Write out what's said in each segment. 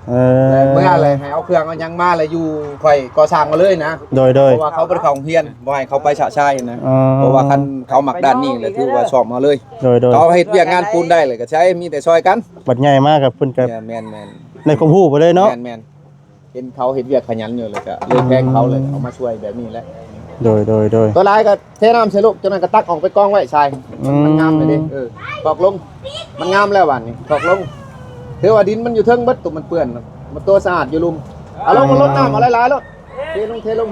ເອີ ແລ້ວເມື່ອແລ້ວໃຫ້ເອົາເຄື່ອງເອົາຫຍັງມາ ແລ້ວຢູ່ຂ້ອຍກໍ່ສ້າງມາເລີຍນະ. ໂດຍໆ ເພາະວ່າເຂົາບໍ່ໄດ້ເຂົ້າໂຮງຮຽນ ບໍ່ໃຫ້ເຂົາໄປຊະຊາຍນະ. ອໍ ເພາະວ່າຄັນເຂົາມັກດ້ານນີ້ແລ້ວ ຖືວ່າສອບເອົາເລີຍ. ໂດຍໆ ເຂົາເຮັດວຽກງານປູນໄດ້ແລ້ວກໍໃຊ້ ມີແຕ່ຊ່ອຍກັນ. ບັດໃຫຍ່ມາກໍເພິ່ນກໍ ແມ່ນໆໆ ໄດ້ຄວາມຮູ້ໄປເລີຍເນາະ. ແມ່ນໆ ເຫັນເຂົາເຮັດວຽກຂະຫຍັນຢູ່ ແລ້ວກະເລີຍແພງເຂົາ ເລີຍເອົາມາຊ່ວຍແບບນີ້ແຫຼະ. ໂດຍໆໆ ຕົວຫຼາຍກະເທນ້ຳໃສ່ລູກ ຕົວນັ້ນກະຕັກອອກໄປກອງໄວ້ຊາຍ. ອືມ ມັນງາມແລ້ວເດ້. ເອີ ຖອກລົງ ມັນງາມແລ້ວບາດນີ້ ຖອກລົງ. ຖືວ່າດິນມັນຢູ່ເທິງເບິດ ໂຕມັນເປື້ອນ ມັນຕົວສະອາດຢູ່ລຸ່ມ. ເອົາລົງ ລົດນ້ຳເອົາຫຼາຍໆໂລດ ເທລົງ ເທລົງ.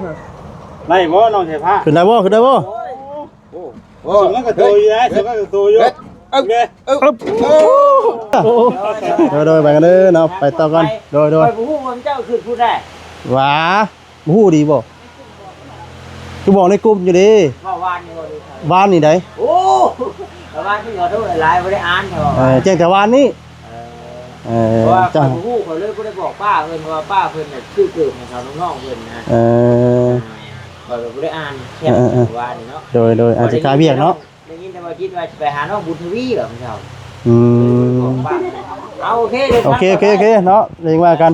ໄດ້ບໍ່ນ້ອງເສຍຜ້າ? ຂຶ້ນໄດ້ບໍ່? ຂຶ້ນໄດ້ບໍ່? ໂອ້ ໂອ້ ສົມກັບໂຕຢູ່ໄດ໋ ສົມກັບໂຕຢູ່. ເອີບ ເອີບ ໂອ້ ໂດຍໆ ໄປກັນເດີເນາະ ໄປຕໍ່ກ່ອນ. ໂດຍໆ ຂ້ອຍບໍ່ຮູ້ວ່າເຈົ້າຂຶ້ນພຸ້ນໄດ໋. ຫວາ ບໍ່ຮູ້ດີບໍ່? ຄືບອກໃນກຸ່ມຢູ່ເດ້ ເວົ້າວານນີ້ບໍ່? ວານນີ້ໃດ໋. ໂອ້ ວານນີ້ຂໍໂທດຫຼາຍ ບໍ່ໄດ້ອ່ານເນາະ. ເອີ ແຈ້ງແຕ່ວານນີ້. ເອີ ເອີ ເພາະວ່າຂ້ອຍບໍ່ຮູ້ ຂ້ອຍເລີຍບໍ່ໄດ້ບອກປ້າເພິ່ນ ເພາະວ່າປ້າເພິ່ນນະຊື້ເກີບໃຫ້ເຂົານ້ອງໆເພິ່ນນະ. ເອີ ຂ້ອຍກໍບໍ່ໄດ້ອ່ານແຄບ ເອີໆໆ ວານນີ້ເນາະ. ໂດຍໆ ອາດຈະຄາວຽກເນາະ. ໄດ້ຍິນແຕ່ວ່າຈິດວ່າຊິໄປຫານ້ອງບຸນທະວີວ່າເພິ່ນເຈົ້າ. ອືມ ເອົາ ໂອເຄ ໂອເຄ ໂອເຄ ໂອເຄເນາະ ເລີຍວ່າກັນ.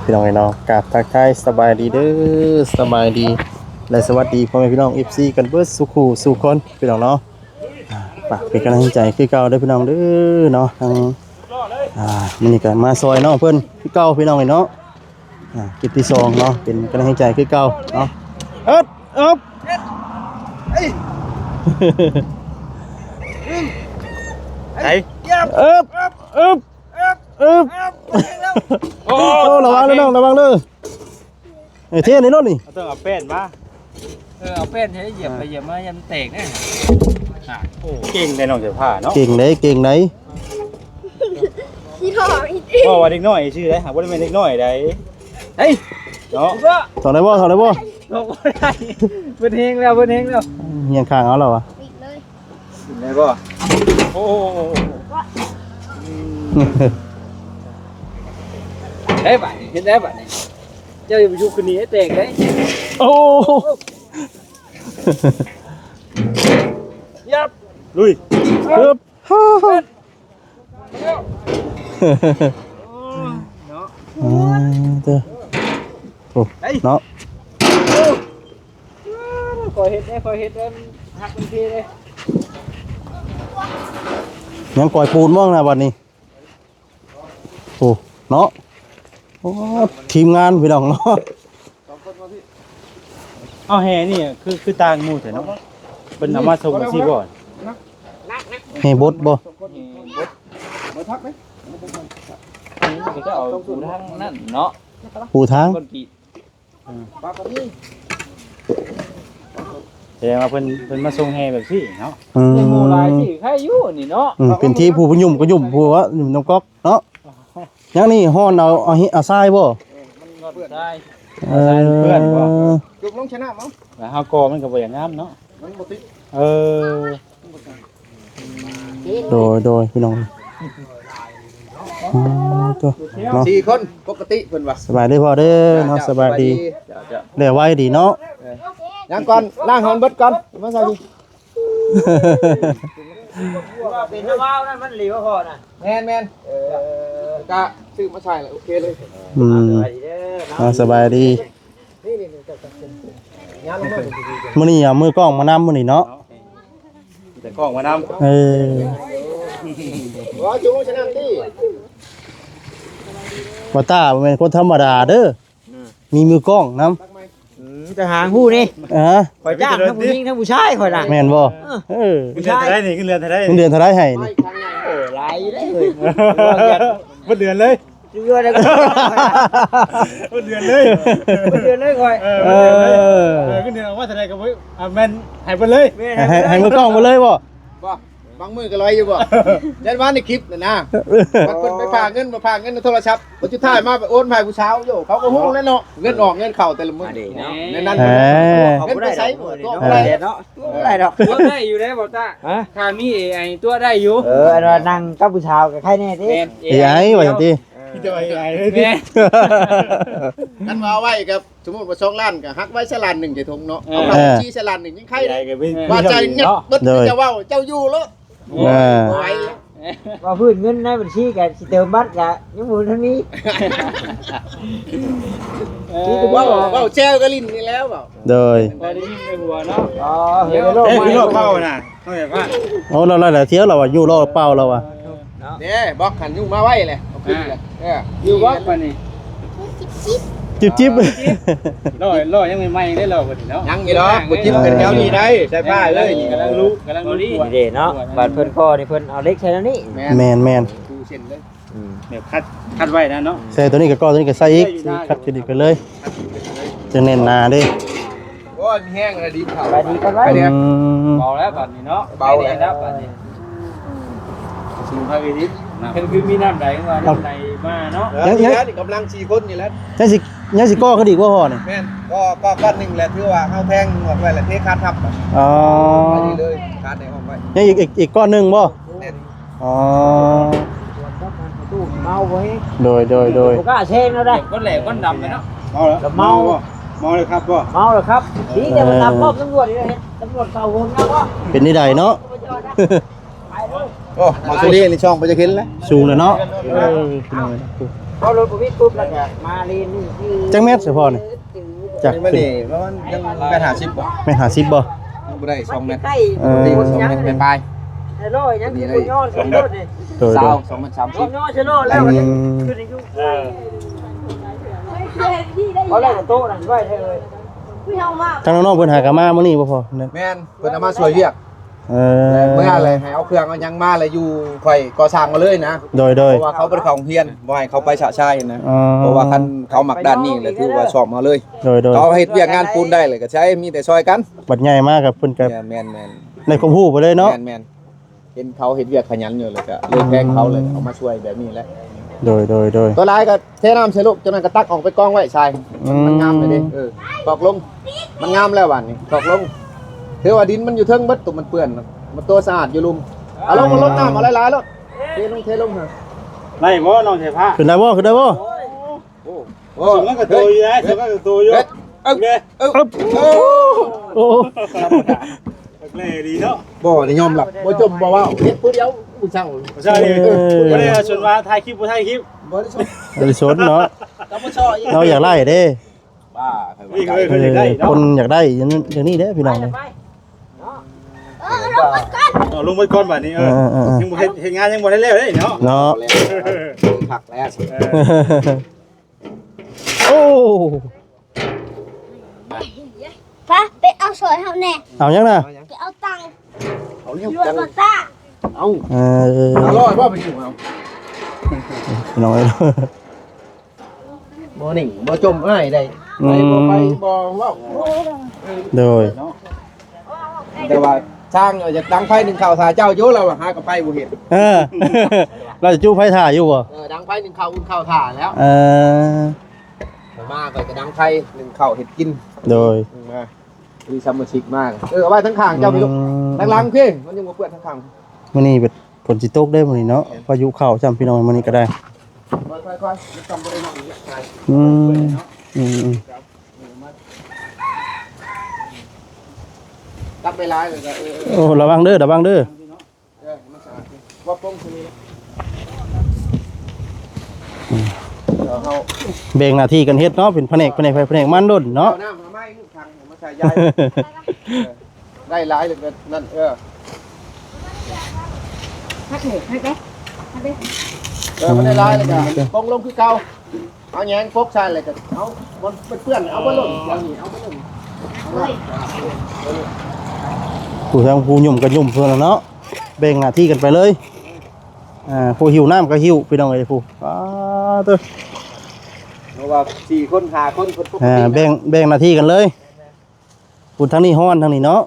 ພີ່ນ້ອງເອີຍເນາະ ກາບທັກທາຍສະບາຍດີເດີ ສະບາຍດີ ແລະ ສະຫວັດດີພໍ່ແມ່ພີ່ນ້ອງ ເອັຟຊີ ກັນເບິດສູ່ຄູ່ສູ່ຄົນ ພີ່ນ້ອງເນາະ. ອ່າ ຝາກເປັນກຳລັງໃຈຄືເກົ່າເດີພີ່ນ້ອງເດີເນາະ. ທາງ ອ່າ ມື້ນີ້ກໍມາຊ່ອຍນ້ອງເພິ່ນຄືເກົ່າພີ່ນ້ອງເອີຍເນາະ. ອ່າ ຄລິບທີສອງເນາະ ເປັນກຳລັງໃຈຄືເກົ່າເນາະ. ເອິບ ເອິບ ໄປ ເອິບ ເອິບ ເອິບ ເອີບ ໂອ້ ລະວັງເດີນ້ອງ ລະວັງເດີ. ເອີ ເທໃນລົດນີ້ ເອົາ ຕ້ອງເອົາແປ້ນມາ. ເອີ ເອົາແປ້ນໃຫ້ຢຽບໄປຢຽບມາ ຢ້ານແຕກເດ້. ໂອ້ ເກັ່ງເດ້ນ້ອງເສືອຜ້າເນາະ. ເກັ່ງເດ້ ເກັ່ງເດ້. ຂີ້ທໍ້ອີກ ເວົ້າວ່າເດັກນ້ອຍຊື່ໃດ ຫາກບໍ່ໄດ້ແມ່ນເດັກນ້ອຍໃດ. ເຮີ້ຍ ເນາະ ຖອດໄດ້ບໍ່? ຖອດໄດ້ບໍ່? ຖອດບໍ່ໄດ້ ເພິ່ນແຮງແລ້ວ ເພິ່ນແຮງແລ້ວ. ຮຽງຂ້າງເອົາແລ້ວວະ. ກິນໄດ້ບໍ່? ໂອ້ ໄດ້ບາດນີ້ ເຮັດໄດ້ບາດນີ້. ເຈົ້າຢ່າໄປຊຸກຂຶ້ນນີ້ໃຫ້ແຕກເດ້. ໂອ້ ຢັບ ລຸຍ ເອີບ ເນາະ ອ່າ ເດີ ໂອ້ ໄປ ເນາະ. ຂ້ອຍເຮັດເດ້ ຂ້ອຍເຮັດເດ້ ມັນຫັກມັນເພເດ້. ຍັງກ່ອຍປູນບໍ່ນະບັດນີ້? ໂອ້ ເນາະ ໂອ້ ທີມງານພີ່ນ້ອງເນາະ. ເອົາ ແຮ່ນີ້ຄື ຄືຕ່າງໝູ່ແທ້ເນາະ. ເພິ່ນເອົາມາສົ່ງຈັ່ງຊີ້ບໍ່? ແຮ່ບົດບໍ່? ແຮ່ບົດ ມາທັກເດ້ ເຂົາເຈົ້າເອົາປູທາງນັ້ນເນາະ ປູທາງ ຄອນກຣີດ. ອືມ ປາກະມີ ແສດງວ່າເພິ່ນ ເພິ່ນມາສົ່ງແຮ່ແບບຊີ້ເນາະ. ອືມ ມີໝູ່ຫຼາຍທີ່ໃຄຢູ່ນີ້ເນາະ. ອືມ ເປັນທີ່ຜູ້ຍຸ່ມກໍຍຸ່ມ ຜູ້ວ່າຍຸ່ມນ້ຳກອກເນາະ. ຍັງນີ້ຮ້ອນເອົາ ເອົາ ເອົາຊາຍບໍ່? ເອີ ມັນຮ້ອນຊາຍ ເອີ ເອົາຊາຍເປື້ອນບໍ່? ຈຸ່ມລົງໃສ່ນ້ຳເອົາ ແລ້ວເຮົາກໍມັນກໍບໍ່ຢາກງາມເນາະ ມັນບໍ່ຕິດ. ເອີ ໂດຍ ໂດຍ ພີ່ນ້ອງ ອືມ ໂຕ ເນາະ ສີ່ຄົນປົກກະຕິເພິ່ນວ່າ. ສະບາຍດີພໍ່ເດີເນາະ ສະບາຍດີ ສະບາຍດີ ເຈົ້າ ເຈົ້າ ແລ້ວໄວດີເນາະ. ເອີ ຍັງກ່ອນ ລ້າງໃຫ້ມັນເບິດກ່ອນ ມາໃສ່ ເປັນນ້ຳວາວນັ້ນມັນຫຼີວພໍນະ. ແມ່ນໆ ເອີ ກະຊື້ມາໃສ່ແລ້ວໂອເຄເລີຍ. ອືມ ສະບາຍດີເດີເນາະ ອ່າ ສະບາຍດີ. ມື້ນີ້ເອົາມືກ້ອງມານຳມື້ນີ້ເນາະ ມີແຕ່ກ້ອງມານຳ. ເອີ ວ່າຈຸໃສ່ນ້ຳຕິ ບ່າວຕ້າບໍ່ແມ່ນຄົນທຳມະດາເດີ ອືມ ມີມືກ້ອງນຳ. ອືມ ແຕ່ຫາງຮູ້ນີ້ ຮະ ຂ້ອຍຈ້າງທັງຜູ້ຍິງທັງຜູ້ຊາຍຂ້ອຍນະ. ແມ່ນບໍ່? ເອີ ເອີ ເງິນເດືອນເທົ່າໃດນີ້? ເງິນເດືອນເທົ່າໃດ? ເງິນເດືອນເທົ່າໃດໃຫ້ນີ້? ໂອ້ ຫຼາຍເດ້ເຮີ້ຍ ເບິດເດືອນເລີຍ. ຢູ່ເຮືອນແລ້ວກໍ ເບິດເດືອນເລີຍ ເບິດເດືອນເລີຍຂ້ອຍ. ເອີ ເອີ ເບິດເດືອນເລີຍ ເອີ ເງິນເດືອນອອກມາເທົ່າໃດກໍບໍ່ ອ່າ ແມ່ນໃຫ້ເບິດເລີຍ. ແມ່ນ ໃຫ້ ໃຫ້ ໃຫ້ມືກ້ອງເບິດເລີຍບໍ່? ບໍ່ ບາງມື້ກໍລອຍຢູ່ບໍ່? ແຕ່ວ່າໃນຄລິບນັ້ນນະ ມັນເພິ່ນໄປຝາກເງິນ ມາຝາກເງິນໃນໂທລະສັບ ບັດສຸດທ້າຍມາໄປໂອນໃຫ້ຜູ້ສາວ. ໂອ້ ເຂົາກໍຮູ້ແລ້ວເນາະ ເງິນອອກເງິນເຂົ້າແຕ່ລະມື້ ອັນນີ້ເນາະ ໃນນັ້ນ ເອີ ເງິນໄປໃສ ຕົວະບໍ່ໄດ້ເນາະ ຕົວະບໍ່ໄດ້ດອກ. ຕົວະໄດ້ຢູ່ເດ້ ບ່າວຕ້າ ຮະ ຖ້າມີ ເອໄອ ຕົວະໄດ້ຢູ່. ເອີ ອັນວ່ານັ່ງກັບຜູ້ສາວກໍໃຄແນ່ຕິ. ແມ່ນ ເອໄອ ເອໄອ ວ່າຈັ່ງຕິ. ເອີ ມີແຕ່ວ່າໃຫຍ່ເລີຍຕິ ແມ່ນ ຄັນວ່າເອົາໄວ້ກັບ ສົມມຸດວ່າສອງລ້ານ ກໍຫັກໄວ້ຊະລ້ານໜຶ່ງໃສ່ຖົງເນາະ ເອີ ເອົາເຂົ້າບັນຊີຊະລ້ານໜຶງ ຍັງໄຄ ໃຫຍ່ກໍມີ ວ່າໃຈາຍເງິນເບິດ ໂດຍ ເຈົ້າເວົ້າ ເຈົ້າຢູ່ໂລດ ເອີ ບໍ່ໄຫວ ວ່າພື້ນເງິນໃນບັນຊີກໍຊິເຕີມບັດກໍຍັງບໍ່ທັນມີ ເອີ ເວົ້າ ເວົ້າແຊວກໍຫຼິ້ນນີ້ແລ້ວເວົ້າ ໂດຍ ພໍໄດ້ຍິນໃນຫົວເນາະ ອໍ ເອີ ເຮີ້ຍ ໂລກໃໝ່ ເວົ້ານະ ເຮົາຢາກວ່າ ໂອ້ ລາວຫຼາຍເທື່ອລາວວ່າຢູ່ລາວເປົ່າລາວວ່າ ເດ້ ບອກຄັນຢູ່ມາໄວແຫຼະ ເອົາຂຶ້ນແຫຼະ ເອີ ຢູ່ບໍ່ບາດນີ້ ຈິບໆ ລໍ ລໍຍັງໃໝ່ໆເດ້ລໍບາດນີ້ເນາະ ຍັງຢູ່ດອກ ບໍ່ຈິບເປັນແຖວນີ້ໄດ້ ສາຍຟ້າເອີຍ ກຳລັງລຸ ກຳລັງລຸ ນີ້ເດ້ເນາະ ບາດເພິ່ນກໍ່ນີ້ເພິ່ນເອົາເຫຼັກໃສ່ແນວນີ້ ແມ່ນ ແມ່ນໆ ປູເສັ້ນເລີຍ ອືມ ແບບຄັດ ຄັດໄວ້ນະເນາະ ໃສ່ຕົວນີ້ກໍກໍ່ຕົວນີ້ກໍໃສ່ອີກ ຄັດຂຶ້ນອີກໄປເລີຍ ຈະແໜ້ນໜາເດ້ ໂອ້ຍ ມີແຮງແລ້ວ ດິນເຂົ້າ ສະບາຍດີກ່ອນໄວ້ ອືມ ເບົາແລ້ວບາດນີ້ເນາະ ເບົາແລ້ວ ໄດ້ແລ້ວບາດນີ້ ສູງຄັກອີ່ຫຼີ ເຫັນຄືມີນ້ຳໄຫຼວ່າ ນ້ຳໄຫຼມາເນາະ ຍັງ ຍັງ ກຳລັງສີ່ຄົນນີ້ແຫຼະ ຍັງຊິ ຍັງຊິກໍ່ຂຶ້ນອີກບໍ່ພໍ່ນີ້ ແມ່ນ ກໍ່ ກໍ່ກ້ອນໜຶ່ງແຫຼະ ຖືວ່າເຮົາແທງອອກໄວ້ແລ້ວ ເທຄານທັບ ອໍ ອັນນີ້ເລີຍ ຄານໃຫ້ອອກໄວ້ ຍັງອີກ ອີກ ອີກກ້ອນໜຶ່ງບໍ່ ແມ່ນ ອໍ ເມົາບໍ່ເຮງ ໂດຍ ໂດຍ ໂດຍ ບໍ່ກ້າແຊງແລ້ວໄດ໋ ຄົນແຫຼະຄົນດຳເນາະ ເມົາແລ້ວ ເມົາ ເມົາແລ້ວຄັບບໍ່ ເມົາແລ້ວຄັບ ດີແຕ່ວ່າຕາມປ້ອມຕຳຫຼວດນີ້ເຫັນຕຳຫຼວດເຂົ້າຫົວເຮົາເນາະ ເປັນນີ້ໃດເນາະ ໂອ້ ມາສຸເດນີ້ຊ່ອງບໍ່ຈະເຫັນແລ້ວ ສູງແລ້ວເນາະ ເອີ ເອົາລົດບໍ່ມີປຸບແລ້ວກໍມາເລນນີ້ ຈັກແມັດສະພໍນີ້ ຈາກ ມັນນີ້ປະມານຍັງແມັດຫ້າສິບບໍ່ ແມັດຫ້າສິບບໍ່ ຍັງບໍ່ໄດ້ສອງແມັດ ເອີ ສອງແມັດປາຍໆ ແຕ່ຮ້ອຍຍັງຄືບໍ່ຍ້ອນຂຶ້ນໂລດນີ້ ໂດຍ ຊາວ ສອງແມັດສາມສິບ ຍ້ອນຊະໂລດແລ້ວ ອືມ ຂຶ້ນຢູ່ ເອີ ເອົາແລ້ວໂຕະນັ້ນໄວ້ເລີຍ ທາງນ້ອງໆເພິ່ນຫາກໍມາມື້ນີ້ບໍ່ພໍ່ ແມ່ນ ເພິ່ນເອົາມາຊ່ວຍວຽກ ເອີ ເມື່ອແລ້ວໃຫ້ເອົາເຄື່ອງເອົາຫຍັງມາແລ້ວຢູ່ຂ້ອຍກໍ່ສ້າງມາເລີຍນະ ໂດຍ ໂດຍ ເພາະວ່າເຂົາບໍ່ໄດ້ເຂົ້າໂຮງຮຽນ ບໍ່ໃຫ້ເຂົາໄປຊະຊາຍນະ ອໍ ເພາະວ່າຄັນເຂົາມັກດ້ານນີ້ແລ້ວຖືວ່າຊອບເຮົາເລີຍ ໂດຍ ໂດຍ ເຂົາເຮັດວຽກງານປູນໄດ້ແລ້ວກໍໃຊ້ມີແຕ່ຊ່ອຍກັນ ບັດໃຫຍ່ມາກໍເພິ່ນກໍ ແມ່ນໆໆ ໄດ້ຄວາມຮູ້ໄປເລີຍເນາະ ແມ່ນໆ ເຫັນເຂົາເຮັດວຽກຂະຫຍັນຢູ່ ແລ້ວກໍເລີຍແພງເຂົາ ເລີຍເອົາມາຊ່ວຍແບບນີ້ແຫຼະ ໂດຍ ໂດຍ ໂດຍ ຕົວຫຼາຍກໍເທນ້ຳໃສ່ລູກ ຕົວນັ້ນກໍຕັກອອກໄປກອງໄວ້ຊາຍ ອືມ ມັນງາມແລ້ວເດ້ ເອີ ຕອກລົງ ມັນງາມແລ້ວບາດນີ້ ຕອກລົງ ຖືວ່າດິນມັນຢູ່ເທິງເບິດ ຕົວມັນເປື້ອນ ມັນຕົວສະອາດຢູ່ລຸ່ມ ເອົາລົງ ເອົາລົງ ນ້ຳເອົາຫຼາຍໆໂລດ ເທລົງ ເທລົງ ໄດ້ບໍ່ນ້ອງໄຟຟ້າ ຂຶ້ນໄດ້ບໍ່ ຂຶ້ນໄດ້ບໍ່ ໂອ້ ໂອ້ ສົມກັບໂຕຢູ່ນະ ສົມກັບໂຕຢູ່ ເອີ ເອີ ເອີ ໂອ້ ໂອ້ ແຫຼະດີເນາະ ບໍ່ໄດ້ຍອມຮັບ ບໍ່ຈົ່ມບໍ່ເວົ້າ ເຮັດຜູ້ດຽວຜູ້ເຊົ່າ ຜູ້ເຊົ່ານີ້ ເອີ ບໍ່ໄດ້ສົນວ່າຖ່າຍຄລິບບໍ່ຖ່າຍຄລິບ ບໍ່ໄດ້ສົນ ບໍ່ໄດ້ສົນເນາະ ກໍບໍ່ຊອຍ ເຮົາຢາກໄລ່ເດ້ ບ້າ ນີ້ເອີ ເພິ່ນຢາກໄດ້ເນາະ ຄົນຢາກໄດ້ຢ່າງນັ້ນຢ່າງນີ້ເດ້ພີ່ນ້ອງເດ້ ເອີ ລົງໄປກ່ອນ ເອົາລົງໄປກ່ອນບາດນີ້ ເອີ ເອີ ເອີ ຍັງບໍ່ເຮັດ ເຮັດງານຍັງບໍ່ໄດ້ແລ້ວເດ້ເນາະ ເນາະ ພັກແລ້ວ ເອີ ໂອ້ ພາໄປເອົາຊ່ອຍເຮົາແດ່ ເອົາຫຍັງນະ ໄປເອົາຕັງ ເອົາແລ້ວ ລວດ ຕັງ ມາຕາ ເອົາ ເອີ ອະລ່ອຍບໍ່ໄປຢູ່ເອົາ ນ້ອຍ ບໍ່ໜິ່ງບໍ່ຈົ່ມອ້າຍໄດ້ ອືມ ໄປບໍ່ໄປບໍ່ເວົ້າ ໂດຍ ແຕ່ວ່າຊ່າງຢາກດັງໄຟໜຶ້ງເຂົ້າຖ້າເຈົ້າຢູ່ ລາວຫາກໍໄຟບໍ່ເຫັນ ເອີ ລາວຈະຈູດໄຟຖ້າຢູ່ບໍ່ ເອີ ດັງໄຟໜຶ້ງເຂົ້າອຸ່ນເຂົ້າຖ້າແລ້ວ ເອີ ມາຂ້ອຍກໍດັງໄຟໜຶ້ງເຂົ້າເຮັດກິນ ໂດຍ ມາ ມີສະມາຊິກມາ ເອີ ເອົາໄວ້ທາງຂ້າງເຈົ້າພີ່ລູກ ອືມ ທາງຫຼັງພີ່ ມັນຍັງບໍ່ເປື້ອນທາງຂ້າງ ມື້ນີ້ເປັນຝົນຊິຕົກເດ້ມື້ນີ້ເນາະ ພາຍຸເຂົ້າຊ້ຳພີ່ນ້ອງ ມື້ນີ້ກໍໄດ້ ຄ່ອຍໆ ມັນຕ້ອງບໍ່ໄດ້ນອນ ອືມ ອືມ ຕັກໄປຫຼາຍເລີຍກໍ ເອີ ໂອ້ ລະວັງເດີ ລະວັງເດີ ເອີ ໃຫ້ມັນສະອາດ ວ່າປົງຄືນີ້ ອືມ ເຮົາ ແບ່ງໜ້າທີ່ກັນເຮັດເນາະ ເປັນພະແນກ ພະແນກໃຜພະແນກມັນໂລດເນາະ ເອົານ້ຳມາໃໝ່ລູກຖັງມາໃສ່ຢາຍ ເອີ ໄດ້ຫຼາຍເລີຍກໍນັ້ນ ເອີ ຮັກເດ້ ຮັກເດ້ ຮັກເດ້ ເອີ ມັນໄດ້ຫຼາຍແລ້ວກໍປົງລົງຄືເກົ່າ ເອົາແຍງປົກໃສ່ແລ້ວກໍເອົາ ມັນເປື້ອນ ເອົາບໍ່ລົງ ເອົານີ້ ເອົາບໍ່ລົງ ຜູ້ທາງຜູ້ຫຍຸ້ມກໍຫຍຸ້ມເພິ່ນລະເນາະ ແບ່ງໜ້າທີ່ກັນໄປເລີຍ ອ່າ ຜູ້ຫິ້ວນ້ຳກໍຫິ້ວ ພີ່ນ້ອງເອີຍ ຜູ້ ປາດເຕີ ເພາະວ່າສີ່ຄົນ ຫ້າຄົນ ເພິ່ນປົກກະຕິ ອ່າ ແບ່ງ ແບ່ງໜ້າທີ່ກັນເລີຍ ພຸ້ນທາງນີ້ຮ້ອນ ທາງນີ້ເນາະ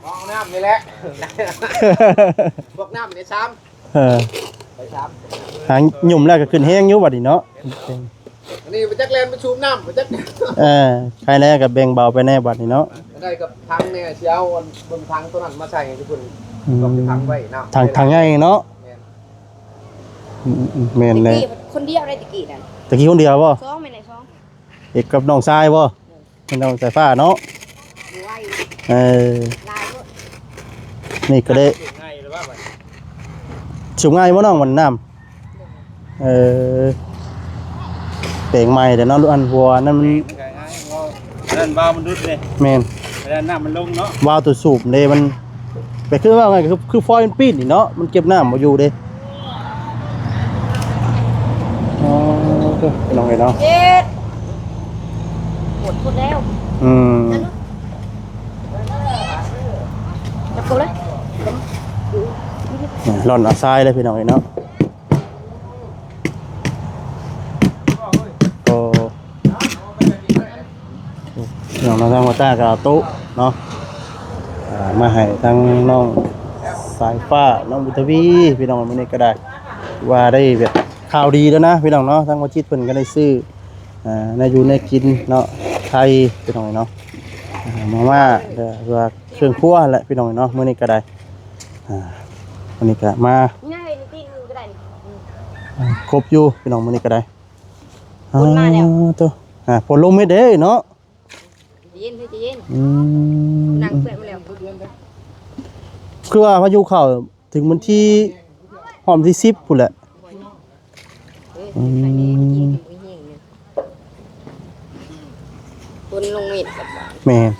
ມອງນ້ຳນີ້ແຫຼະ ພວກນ້ຳນີ້ຊ້ຳ ເອີ ໄປຊ້ຳ ຫາຫຍຸ້ມແລ້ວກໍຂຶ້ນແຮງຢູ່ບັດນີ້ເນາະ ອັນນີ້ບໍ່ຈັກແລ່ນໄປສູບນ້ຳ ບໍ່ຈັກ ເອີ ໃຄແດ່ກໍແບ່ງເບົາໄປແດ່ບັດນີ້ເນາະ ໄດ້ກັບຖັງແດ່ ຊິເອົາອັນເບິ່ງຖັງຕົວນັ້ນມາໃສ່ໃຫ້ເພິ່ນ ອືມ ຕ້ອງເປັນຖັງໄວ້ນ້ຳ ຖັງ ຖັງໃຫຍ່ເນາະ ແມ່ນ ອືມໆ ແມ່ນແຫຼະ ແຕ່ກີ້ຄົນດຽວໄດ້ແຕ່ກີ້ນັ້ນ ແຕ່ກີ້ຄົນດຽວບໍ່? ສອງແມ່ນໄດ້ສອງ ເຮັດກັບນ້ອງຊາຍບໍ່? ເອີ ເປັນນ້ອງສາຍຟ້າເນາະ ບໍ່ໄຫວ ເອີ ຫຼາຍໂພດ ນີ້ກໍໄດ້ ສູບງ່າຍຫຼືວ່າບັດ ສູບງ່າຍບໍ່ນ້ອງ ມັນນ້ຳ? ເອີ ແປງໃໝ່ແລ້ວເນາະ ອັນຫົວນັ້ນມັນ ແປງງ່າຍໆ ເວົ້າ ອັນນັ້ນວາວມັນຫຼຸດເດ້ ແມ່ນ ເວລານ້ຳມັນລົງເນາະ ວາວຕົວສູບເດ້ ມັນ ແບບຄືວ່າໄງ ຄື ຄືຟອຍມັນປີດນີ້ເນາະ ມັນເກັບນ້ຳບໍ່ຢູ່ເດ້ ອໍ ເອີ ພີ່ນ້ອງເອີຍເນາະ ເຮັດ ໝົດພຸ້ນແລ້ວ ອືມ ຈັບຕົວເລີຍ ລ່ອນເອົາຊາຍເລີຍ ພີ່ນ້ອງເອີຍເນາະ ກໍ ພີ່ນ້ອງເນາະ ທາງພໍ່ຕາກໍເອົາໂຕະເນາະ ອ່າ ມາໃຫ້ທາງນ້ອງສາຍຟ້າ ນ້ອງບຸນທະວີ ພີ່ນ້ອງ ມື້ນີ້ກໍໄດ້ ວ່າໄດ້ແບບຂ່າວດີແລ້ວນະ ພີ່ນ້ອງເນາະ ທາງບໍ່ຈິດເພິ່ນກໍໄດ້ຊື້ ອ່າ ແນວຢູ່ແນວກິນເນາະ ໄຂ່ ພີ່ນ້ອງເນາະ ອ່າ ມາມ່າ ຫຼືວ່າເຄື່ອງຄົວແຫຼະ ພີ່ນ້ອງເນາະ ມື້ນີ້ກໍໄດ້ ອ່າ ມື້ນີ້ກໍມາ ງ່າຍນີ້ຕີນມືກໍໄດ້ນີ້ ອ່າ ຄົບຢູ່ ພີ່ນ້ອງ ມື້ນີ້ກໍໄດ້ ຝົນມາແລ້ວ ໂຕ ອ່າ ຝົນລົງເມັດເດ້ເນາະ ໃຈເຢັນ ໃຈເຢັນ ອືມ ນ້ຳເປື້ອນໝົດແລ້ວ ຄືວ່າພາຍຸເຂົ້າເຖິງວັນທີ ຮອດວັນທີສິບພຸ້ນແຫຼະ ເອີ ອືມ ຝົນລົງເມັດ ແມ່ນ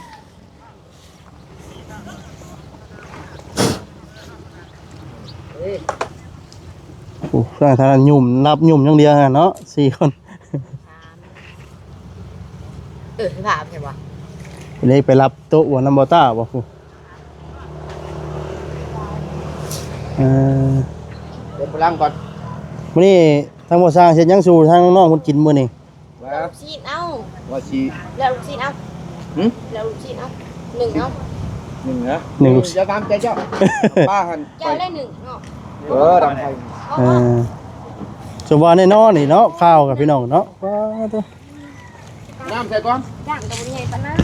ໂອ້ ທາງນັ້ນຫຍຸ້ມ ນັບຫຍຸ້ມຢ່າງດຽວຫັ້ນເນາະ ສີ່ຄົນ ເອີ ພາບໃຊ່ບໍ່ ເດ້ໄປຮັບໂຕະນຳບໍ່ຕ້າບໍ່ ເອີ ເດີນໄປລ້າງກ່ອນ ມື້ນີ້ທາງບໍ່ຊ່າງເຮັດຫຍັງສູ່ທາງນ້ອງເພິ່ນກິນມື້ນີ້? ວ່າ ລູກຊີ້ນເອົາ ວ່າຊິ ແລ້ວລູກຊີ້ນເອົາ ຫຶ? ແລ້ວລູກຊີ້ນເອົາ ໜຶ່ງເອົາ ໜຶ່ງນະ ໜຶ່ງລູກ ຢ່າຕາມໃຈເຈົ້າ ປ້າຫັ້ນ ເຈົ້າໄດ້ໜຶ່ງເນາະ ເອີ ດຳໄປ ເອີ ສົມວ່າແນ່ນອນນີ້ເນາະ ຂ່າວກັບພີ່ນ້ອງເນາະ ວ້າໂຕ ນ້ຳໃສ່ກ່ອນ ນ້ຳກໍບໍ່ມີໃຫຍ່ປານນັ້ນ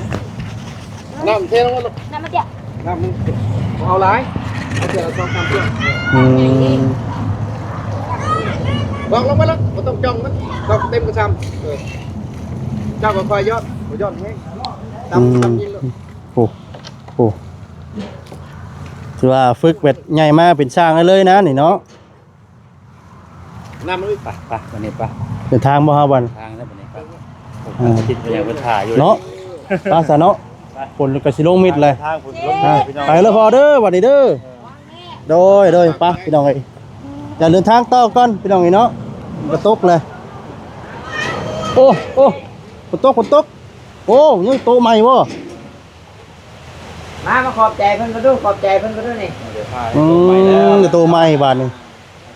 ນ້ຳເທລົງມາໂລດ ນ້ຳມາເຕຍ ນ້ຳມັນເອົາຫຼາຍ ເອົາເທລະສອງສາມເທ ອືມ ວາງລົງໄປໂລດ ບໍ່ຕ້ອງຈ່ອງມັນ ຕ້ອງເຕັມກະຊຳ ເອີ ເຈົ້າກໍຄ່ອຍຢອດ ບໍ່ຢອດແຮງ ຕຳ ອືມ ຕຳກິນໂລດ ໂອ້ ໂອ້ ຖືວ່າຝຶກແບບໃຫຍ່ມາເປັນຊ່າງໄດ້ເລີຍນະນີ້ເນາະ. ນຳເລີຍ ໄປ ໄປ ບັດນີ້ໄປ ເດີນທາງບໍ່ເຮົາບັດ ທາງແລ້ວບັດນີ້ໄປ ເອີ ຕິດເພິ່ນຍັງເພິ່ນຖ້າຢູ່ເນາະ ໄປຊະເນາະ ໄປ ຝົນກໍຊິລົງມິດແລ້ວ ທາງຝົນລົງ ອ່າ ໄປເລີຍພໍ່ເດີ ບັດນີ້ເດີ ເອີ ໂດຍ ໂດຍ ໄປພີ່ນ້ອງເອີຍ ຢ່າເດີນທາງຕໍ່ກ່ອນພີ່ນ້ອງເອີຍເນາະ ກະຕົກແລ້ວ ໂອ້ ໂອ້ ຝົນຕົກ ຝົນຕົກ ໂອ້ ຍັງໂຕໃໝ່ບໍ່? ມາ ມາຂອບໃຈເພິ່ນກໍດູ ຂອບໃຈເພິ່ນກໍດູນີ້ ອືມ ໂຕໃໝ່ບາດນີ້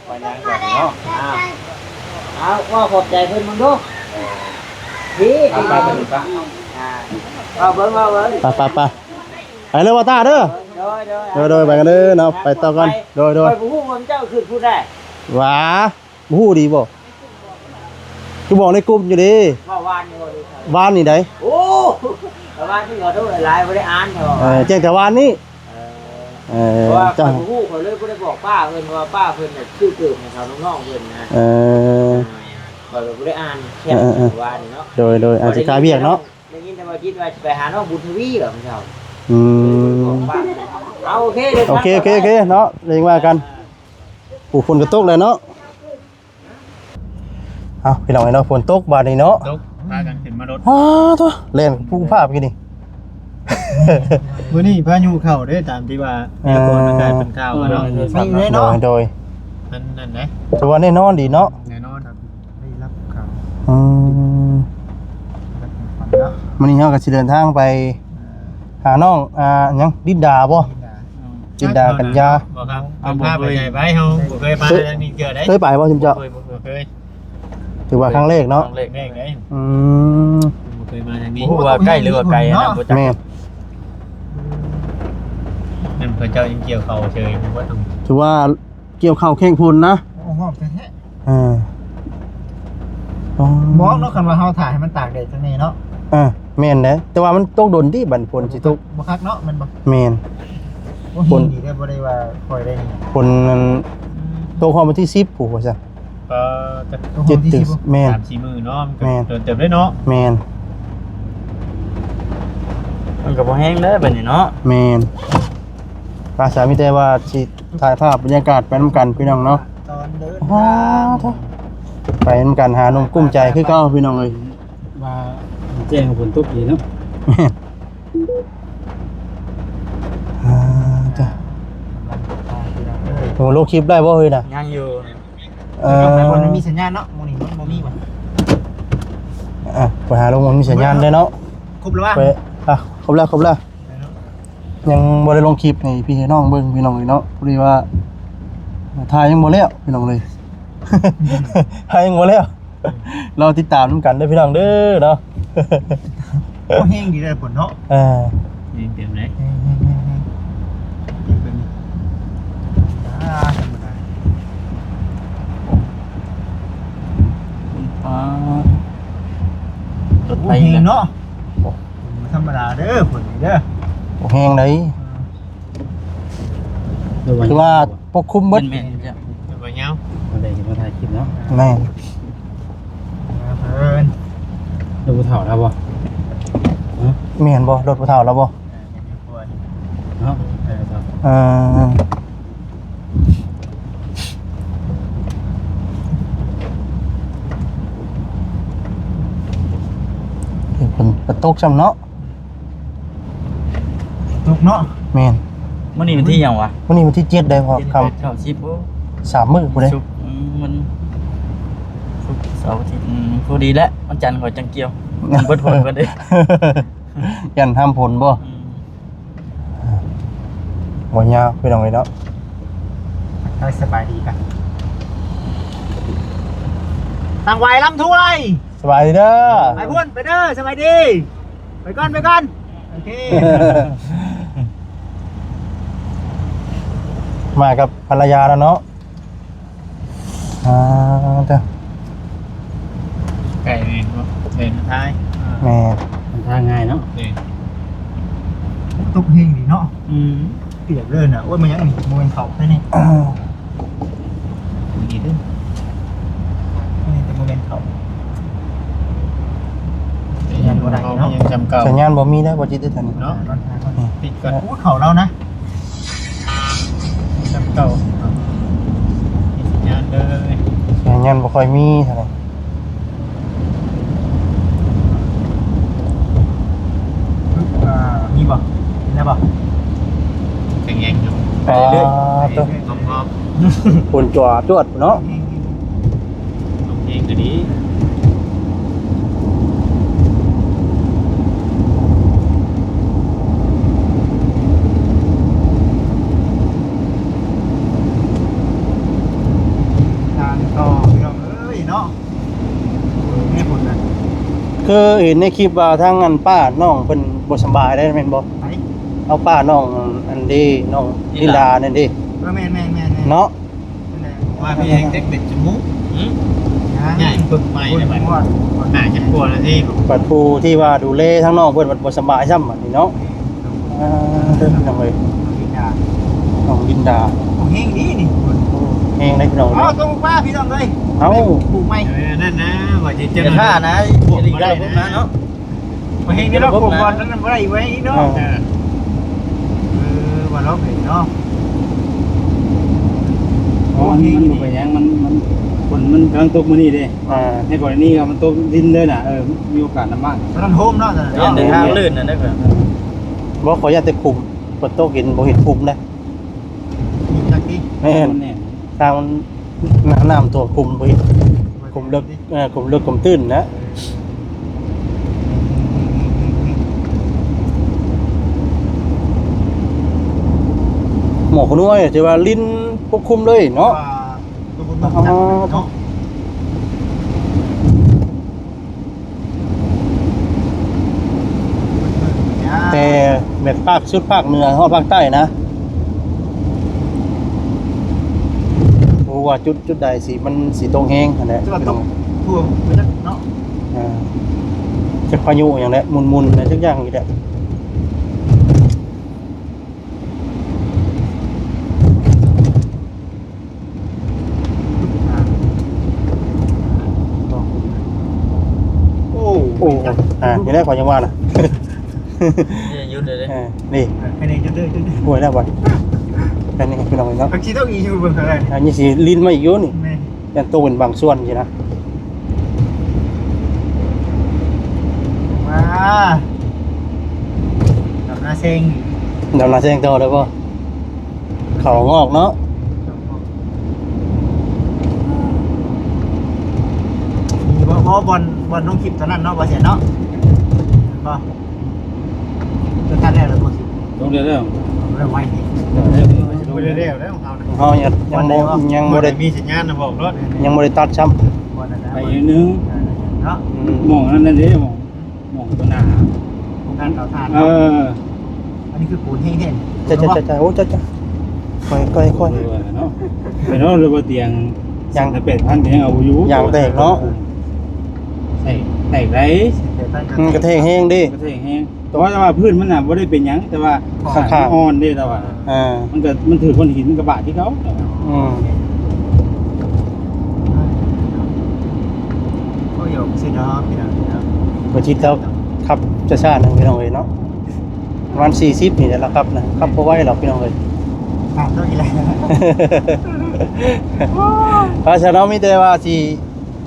ໄປຍ່າງກ່ອນເນາະ ເອົາ ເອົາ ເວົ້າຂອບໃຈເພິ່ນເບິ່ງດູ ດີ ໄປ ໄປ ໄປ ໄປ ອ່າ ເວົ້າເບິ່ງ ເວົ້າເບິ່ງ ໄປ ໄປ ໄປ ໄປເລີຍວ່າຕາເດີ ໂດຍ ໂດຍ ໂດຍ ໂດຍ ໄປກັນເດີເນາະ ໄປຕໍ່ກ່ອນ ໂດຍ ໂດຍ ຂ້ອຍບໍ່ຮູ້ວ່າເຈົ້າຂຶ້ນພຸ້ນໄດ້ ຫວາ ບໍ່ຮູ້ດີບໍ່? ຄືບອກໃນກຸ່ມຢູ່ເດ້ ເວົ້າວານນີ້ບໍ່? ວານນີ້ໃດ ໂອ້ ວານນີ້ຂໍໂທດຫຼາຍ ບໍ່ໄດ້ອ່ານເນາະ ເອີ ແຈ້ງແຕ່ວານນີ້ ເອີ ເອີ ເພາະວ່າຂ້ອຍບໍ່ຮູ້ ຂ້ອຍເລີຍບໍ່ໄດ້ບອກປ້າເພິ່ນ ເພາະວ່າປ້າເພິ່ນນະຊື້ເກີບໃຫ້ເຂົານ້ອງໆເພິ່ນນະ ເອີ ຂ້ອຍກໍບໍ່ໄດ້ອ່ານແຄບ ເອີ ເອີ ວານນີ້ເນາະ ໂດຍ ໂດຍ ອາດຊິຄາວຽກເນາະ ໄດ້ຍິນແຕ່ວ່າຄິດວ່າຊິໄປຫານ້ອງບຸນທະວີ ວ່າມື້ເຊົ້າ ອືມ ເອົາ ໂອເຄ ໂອເຄ ໂອເຄ ໂອເຄເນາະ ເລີຍວ່າກັນ ໂອ້ ຝົນກໍຕົກແລ້ວເນາະ ເອົ້າ ພີ່ນ້ອງເອີຍເນາະ ຝົນຕົກບາດນີ້ເນາະ ຕົກ ພາກັນຂຶ້ນມາລົດ ອ້າໂທ້ ແລ່ນພຸ້ງພາບກີ້ນີ້ ມື້ນີ້ພາຍຸເຂົ້າເດ້ ຕາມທີ່ວ່າ ເອີ ມີອາກາດເປັນຂ່າວເນາະ ເອີ ໂດຍ ໂດຍ ອັນນັ້ນນະ ຖືວ່າແນ່ນອນດີເນາະ ແນ່ນອນ ໄດ້ຮັບຂ່າວ ອືມ ໄດ້ຮັບຂ່າວເນາະ ມື້ນີ້ເຮົາກໍຊິເດີນທາງໄປ ເອີ ຫານ້ອງ ອ່າ ຫຍັງ ດິນດາບໍ່? ດິນດາ ອືມ ດິນດາກັນຍາ ບໍ່ຄັບ ເຮົາບໍ່ເຄີຍ ເພິ່ນພາໄປໃສໄປ ເຮົາບໍ່ເຄີຍມາທາງນີ້ເທື່ອເດ້ ເຄີຍໄປບໍ່ຊຸມເຈົ້າ? ບໍ່ເຄີຍ ບໍ່ເຄີຍ ຖືວ່າຄັ້ງແລກເນາະ ຄັ້ງແລກເດ້ ອືມ ບໍ່ເຄີຍມາທາງນີ້ ບໍ່ຮູ້ວ່າໃກ້ຫຼືວ່າໄກນະ ບໍ່ຈັກ ແມ່ນ ນັ້ນເຂົາເຈົ້າຍັງກ່ຽວເຂົ້າເຊີຍບໍ່ ຖືວ່າກ່ຽວເຂົ້າແຂ່ງຝົນນະ ໂອ້ ຮ້ອນແທ້ໆ ເອີ ມອງເນາະ ຄັນວ່າເຮົາຖ້າໃຫ້ມັນຕາກແດດຈັ່ງນີ້ເນາະ ເອີ ແມ່ນເດ້ ແຕ່ວ່າມັນຕົກດົນຕິ ບັດຝົນຊິຕົກ ບໍ່ຄັກເນາະ ແມ່ນບໍ່? ແມ່ນ ໂອ້ ຝົນດີເດ້ ບໍ່ໄດ້ວ່າຄ່ອຍໄດ້ນີ້ ຝົນນັ້ນ ອືມ ຕົກຮອດວັນທີສິບພຸ້ນວ່າຊັ້ນ ກໍ ເຈັດຕຶກ ແມ່ນ ສາມສີ່ມື້ເນາະ ມັນກໍ ແມ່ນ ໂດນເຕີບເດ້ເນາະ ແມ່ນ ມັນກໍບໍ່ແຮງເດ້ບັດນີ້ເນາະ ແມ່ນ ພາສາມີແຕ່ວ່າຊິຖ່າຍພາບບັນຍາກາດໄປນຳກັນພີ່ນ້ອງເນາະ ຕອນເດີນທາງ ໄປນຳກັນ ຫາໜຸ່ມກຸ້ມໃຈຄືເກົ່າພີ່ນ້ອງເອີຍ ວ່າແຈ້ງຝົນຕົກອີກເນາະ ແມ່ນ ອ່າ ຈ້ະ ໂອ້ ລົງຄລິບໄດ້ບໍ່ເຮີຍນະ ຍັງຢູ່ ເອີ ມັນມີສັນຍານເນາະ ໝ່ອງນີ້ມັນບໍ່ມີຫວາ ອ່ະ ໄປຫາລົງໝ່ອງມີສັນຍານເດ້ເນາະ ຄົບແລ້ວຫວາ ໄປ ອ່ະ ຄົບແລ້ວ ຄົບແລ້ວ ໄປເນາະ ຍັງບໍ່ໄດ້ລົງຄລິບໃຫ້ພີ່ໃຫ້ນ້ອງເບິ່ງພີ່ນ້ອງເອີຍເນາະ ພໍດີວ່າຖ່າຍຍັງບໍ່ແລ້ວພີ່ນ້ອງເອີຍ ຖ່າຍຍັງບໍ່ແລ້ວ ລໍຕິດຕາມນຳກັນເດີພີ່ນ້ອງເດີເນາະ ໂອ້ ແຮງດີເດ້ພຸ້ນເນາະ ເອີ ແຮງເຕັມເລີຍ ແຮງໆໆໆ ອ່າ ທຳມະດາ ໂອ້ ປາດ ລົດໄຖ ໂອ້ ແຮງເນາະ ໂອ້ ບໍ່ທຳມະດາເດີ ຝົນນີ້ເດີ ໂອ້ ແຮງໃດ ຄືວ່າປົກຄຸມເບິດ ແມ່ນໆ ເຈົ້າ ແຕ່ວ່າຍາວ ບໍ່ໄດ້ເຫັນວ່າຖ່າຍຄລິບເນາະ ແມ່ນ ເພິ່ນ ລົດຜູ້ເຖົ້າລາວບໍ່ ຮະ ແມ່ນບໍ່ ລົດຜູ້ເຖົ້າລາວບໍ່ ເອີ ແມ່ນຢູ່ ເນາະ ເອີ ເອີ ເຫັນເພິ່ນກະຕົກຊ້ຳເນາະ ຕົກເນາະ ແມ່ນ ມື້ນີ້ວັນທີຫຍັງຫວາ ມື້ນີ້ວັນທີເຈັດໄດ໋ພໍ່ ເຈັດ ຄ່ຳ ແປດ ເກົ້າ ສິບ ໂອ້ ສາມມື້ພຸ້ນເດ້ ສຸກ ອືມ ມັນ ສຸກ ເສົາ ອາທິດ ອືມ ພໍດີແຫຼະ ວັນຈັນຂ້ອຍຈັ່ງກ່ຽວ ເບິດຜົນເບິດເດ້ ຢ້ານຫ້າມຝົນບໍ່ ອືມ ບໍ່ຍາກພີ່ນ້ອງເອີຍເນາະ ທັກທາຍສະບາຍດີກັນ ຕັ້ງໄວ້ລຳຖ້ວຍ ສະບາຍດີເດີ ໄປພຸ້ນ ໄປເດີ ສະບາຍດີ ໄປກ່ອນ ໄປກ່ອນ ໂອເຄ ມາກັບພັນລະຍາແລ້ວເນາະ ອ່າ ເດີ ໃກ້ແມ່ນບໍ່ ເດີນທາງ ແມ່ນ ມັນທາງງ່າຍເນາະ ເດີນ ຕົກແຮງດີເນາະ ອືມ ປຽກເລີຍນະ ໂອ້ຍ ແມ່ນຫຍັງນີ້ ບໍ່ແມ່ນເຂົ້າໃດນີ້ ດີເດີ ນີ້ແຕ່ບໍ່ແມ່ນເຂົ້າ ສັນຍານບໍ່ໄດ້ເນາະ ຍັງຈຳເກົ່າ ສັນຍານບໍ່ມີແລ້ວ ບໍ່ຈິດໄດ້ທັນເນາະ ຕິດກັນ ໂອ້ ເຂົ້າແລ້ວນະ ຈຳເກົ່າ ມີສັນຍານເລີຍ ສັນຍານບໍ່ຄ່ອຍມີເທົ່າໃດ ອ່າ ມີບໍ່ ໄດ້ບໍ່ ຍັງແຍງຢູ່ ໄປເລື້ອຍໆ ອໍ ໂຕ ຝົນຈວດຈວດເນາະ ລົງເອງກໍດີ ທາງຕໍ່ ພີ່ນ້ອງເອີຍເນາະ ແມ່ພຸ້ນນະ ຄືເຫັນໃນຄລິບວ່າທາງອັນປ້ານ້ອງເພິ່ນບໍ່ສະບາຍໄດ໋ ແມ່ນບໍ່? ໃຜ? ເອົາປ້ານ້ອງອັນເດ ນ້ອງລິນດານັ້ນເດ ເອີ ແມ່ນໆໆໆ ເນາະ ນັ້ນແຫຼະ ວ່າພີ່ແຮງເຕັກເບັດຈະມຸກ ຫື ຫຍັງ ຍ້າຍປຶກໃໝ່ແລ້ວບັດ ຫ້າສິບກວ່ານາທີ ບັດຜູ້ທີ່ວ່າດູແລທາງນ້ອງເພິ່ນບັດບໍ່ສະບາຍຊ້ຳບັດນີ້ເນາະ ອ່າ ເດີພີ່ນ້ອງເອີຍ ນ້ອງລິນດາ ນ້ອງລິນດາ ໂອ້ ແຮງດີນີ້ ໂອ້ ແຮງເດ້ພີ່ນ້ອງເອີຍ ເອົາຕົວມາ ພີ່ນ້ອງເອີຍ ເອົ້າ ໄປປູກໃໝ່ ເອີ ນັ້ນນະ ວ່າຊິເຈົ້າ ຢ່າຖ້ານະ ປູກບໍ່ໄດ້ນະ ເນາະ ບໍ່ແຮງເດ້ເນາະ ກວມກ່ອນນັ້ນບໍ່ໄດ້ອີກເວີຍເນາະ ເອີ ເອີ ວ່າລອງເຫັນເນາະ ໂອ້ ມັນ ມັນບໍ່ເປັນຫຍັງ ມັນ ມັນ ຝົນມັນກຳລັງຕົກມື້ນີ້ເດ້ ອ່າ ໃນກໍລະນີວ່າມັນຕົກດິນເລີຍນະ ເອີ ມີໂອກາດນຳມາ ຕອນນັ້ນໂຮມເນາະ ເອີ ເດີນທາງລື່ນນະເດີ ບໍ່ ຂ້ອຍຢ້ານແຕ່ຂຸມ ຝົນຕົກເຫັນບໍ່ເຫັນຂຸມເດ້ ຂຸມຈັກຕິ ແມ່ນ ແມ່ນ ທາງມັນ ນ້ຳ ນ້ຳຖ້ວມຂຸມບໍ່ເຫັນ ຂຸມເລິກ ເອີ ຂຸມເລິກຂຸມຕື້ນນະ ໝອກຂະນ້ວຍ ຖືວ່າລິນປົກຄຸມເລີຍເນາະ ວ່າຕົວບົນເມືອງຈັກເນາະ ແຕ່ແບບພາກສຸດພາກເໜືອຮອດພາກໃຕ້ນະ ບໍ່ຮູ້ວ່າຈຸດ ຈຸດໃດຊິ ມັນຊິຕົກແຮງຫັ້ນແຫຼະ ແຕ່ວ່າຕົກທົ່ວໄປເບິດເນາະ ອ່າ ຈັກພາຍຸຫຍັງແຫຼະ ໝຸ່ນໆ ແຫຼະ ຈັກຢ່າງນີ້ແຫຼະ. ອ່າ ໂອ້ ອ່າ ນີ້ແຫຼະຂ້ອຍຍັງວ່ານະ ນີ້ຢຸດເລີຍເດ້ ເອີ ນີ້ ອັນນີ້ຢຸດເລີຍ ຢຸດເລີຍ ໂອ້ຍ ແລ້ວບັດ ອັນນີ້ພີ່ນ້ອງເນາະ ອັນຊິຕ້ອງອີຢູ່ເບິ່ງເທົ່າໃດ ອັນນີ້ຊິຫຼິ້ນມາອີກຢູ່ນີ້ ແມ່ນ ຢ້ານຕົກເປັນບາງສ່ວນຊີ້ນະ ມາ ດຳນາແຊງ ດຳນາແຊງຕໍ່ໄດ້ບໍ່? ເຂົ້າງອກເນາະ ມີບໍ່? ບໍ່ ບ່ອນ ບ່ອນລົງຄລິບຕອນນັ້ນເນາະ ບໍ່ເສຍເນາະ ບໍ່ ຕົວຕັດແລ້ວບໍ່? ລົງໄດ້ແລ້ວ ໄດ້ໄວນີ້ ບໍ່ໄດ້ແລ້ວແລ້ວຂອງເຮົານະ ເຮົາຍັງ ຍັງບໍ່ ບໍ່ໄດ້ ຍັງບໍ່ໄດ້ມີສັນຍານນະ ບອກໂລດ ຍັງບໍ່ໄດ້ຕັດຊ້ຳ ບໍ່ໄດ້ ໄປໜຶ່ງ ເນາະ ອືມ ໝ່ອງນັ້ນເດ້ ໝ່ອງ ໝ່ອງຕົວໜ້າ ໂຄງການເຕົາຖ່ານ ເອີ ເນາະ ອັນນີ້ຄືປູນແຮງໆ ຈ້າໆໆ ໂອ້ ຈ້າໆ ຄ່ອຍໆໆ ເນາະ ໄປເນາະ ຫຼືວ່າຕຽງ ຢາງ ແປດພັນ ກໍຍັງເອົາຢູ່ ຢາງແຕກເນາະ ແຕກ ແຕກໄດ໋ ແປດພັນ ມັນກະແທກແຮງເດ້ ກະແທກແຮງ ແຕ່ວ່າ ແຕ່ວ່າພື້ນມັນນະບໍ່ໄດ້ເປັນຫຍັງ ແຕ່ວ່າຂ້າງໆ ມັນອ່ອນເດ້ ແຕ່ວ່າ ອ່າ ມັນກະ ມັນຖືກກ້ອນຫີນມັນກະບາດຄືເກົ່າ ອືມ ໂອ້ຍ ບໍ່ຊິດອກ ພີ່ນ້ອງເນາະ ບໍ່ຊິດອກ ຂັບຊ້າໆ ໜຶ່ງ ພີ່ນ້ອງເອີຍເນາະ ປະມານສີ່ສິບນີ້ແຫຼະຂັບນະ ຂັບບໍ່ໄວດອກ ພີ່ນ້ອງເອີຍ ອ່າ ໂຕອີກແລ້ວ ວ່າຊັ້ນເນາະ ມີແຕ່ວ່າຊິ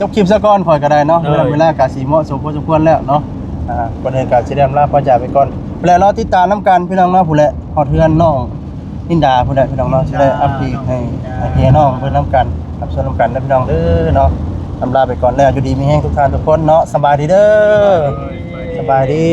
ຈົບຄລິບຊະກ່ອນ ຂ້ອຍກໍໄດ້ເນາະ ໂດຍ ເວລາ ເວລາກໍຊິເໝາະສົມພໍສົມຄວນແລ້ວເນາະ ອ່າ ກ່ອນອື່ນກໍຊິໄດ້ອຳລາພາຈາກໄປກ່ອນ ແລະ ລໍຕິດຕາມນຳກັນພີ່ນ້ອງເນາະ ພຸ້ນແຫຼະ ຮອດເຮືອນນ້ອງນິນດາພຸ້ນແຫຼະພີ່ນ້ອງເນາະ ຊິໄດ້ອັບເດດໃຫ້ ໃຫ້ພີ່ໃຫ້ນ້ອງເພິ່ນນຳກັນ ຮັບຊົມນຳກັນເດີພີ່ນ້ອງເດີເນາະ ອຳລາໄປກ່ອນແລ້ວ ຢູ່ດີມີແຮງທຸກທ່ານທຸກຄົນເນາະ ສະບາຍດີເດີ ໂດຍ ສະບາຍດີ